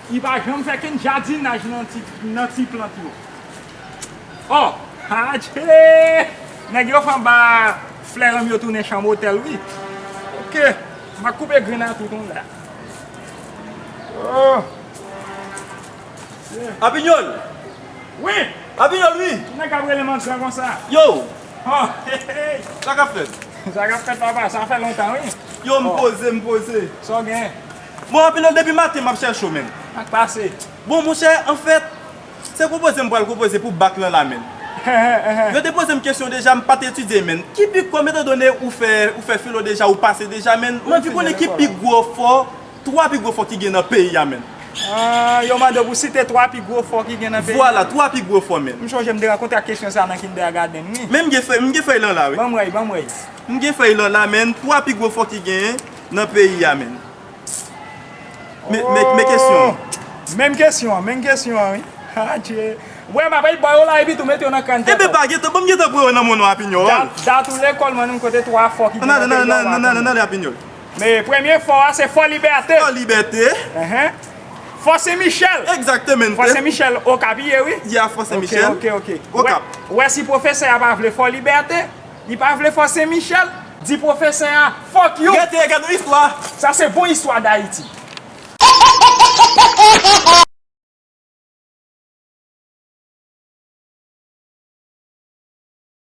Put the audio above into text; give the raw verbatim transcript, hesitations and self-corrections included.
Li pa janm fè kenn jadinaj nan ti, nan ti plant yo. Oh, adje! Nèg yo fè anba flè ranm yo tounen chanm otèl, wi. Ok, m a koupe grenn a tout on la. Oh. Apinyòl! Wi! Apinyòl, wi! Nèg ap rele m an gran konsa. Yo! Oh, hey, hey. Sa k ap fèt? Sa k ap fèt, papa, sa fè lontan, wi. Yo, m poze, m poze. Sa w gen? Bon, Apinyòl, depi maten m ap chèche w, menn. Sa k pase? Bon, monchè, anfèt, se konpoze m pral konpoze pou bak lan la, menn. Yo te poze m kesyon deja, m pa t etidye, menn. Ki pi, kòm etandone ou fè, ou fè filo deja, ou pase deja, menn. M anvi konnen ki pi gwo fò, twa pi gwo fò ki gen nan peyi a, menn. Ah, yo mande w pou site twa pi gwo fò ki gen nan peyi. Vwala, twa pi gwo fò, menn. M sonje m te rankontre ak kesyon sa nan kindergarten, wi. Men m gen fèy, m gen fèy lan la, wi. Ban m wè, ban m wè. M gen fèy lan la, menn. Twa pi gwo fò ki genyen nan peyi a, menn. Men, men, men kesyon an. Menm kesyon an, menm kesyon an, wi. Adje. Wè, m ap bay bò yo la, epi tou mete yo nan kàn tèt. Ebe, pa gentan, bon, m gentan pran yo nan men w, Apinyòl. Dat, dat ou lekòl, mwen, m kote twa fò ki gen nan peyi a. Nan, nan, nan, nan, Apinyòl. Men premye fò a, se Fò Libète. Fò Libète. Enhen. Fò Sen Michèl. Egzaktemente. Fò Sen Michèl, Okap, ye, wi. Ya, Fò Sen Michèl. Ok, ok, ok. Okap. Wè, wè si pwofesè a pa vle Fò Libète, li pa vle Fò Sen Michèl, di pwofesè a, fuck you. Gete, gade yon istwa. Sa se bon istwa Dayiti.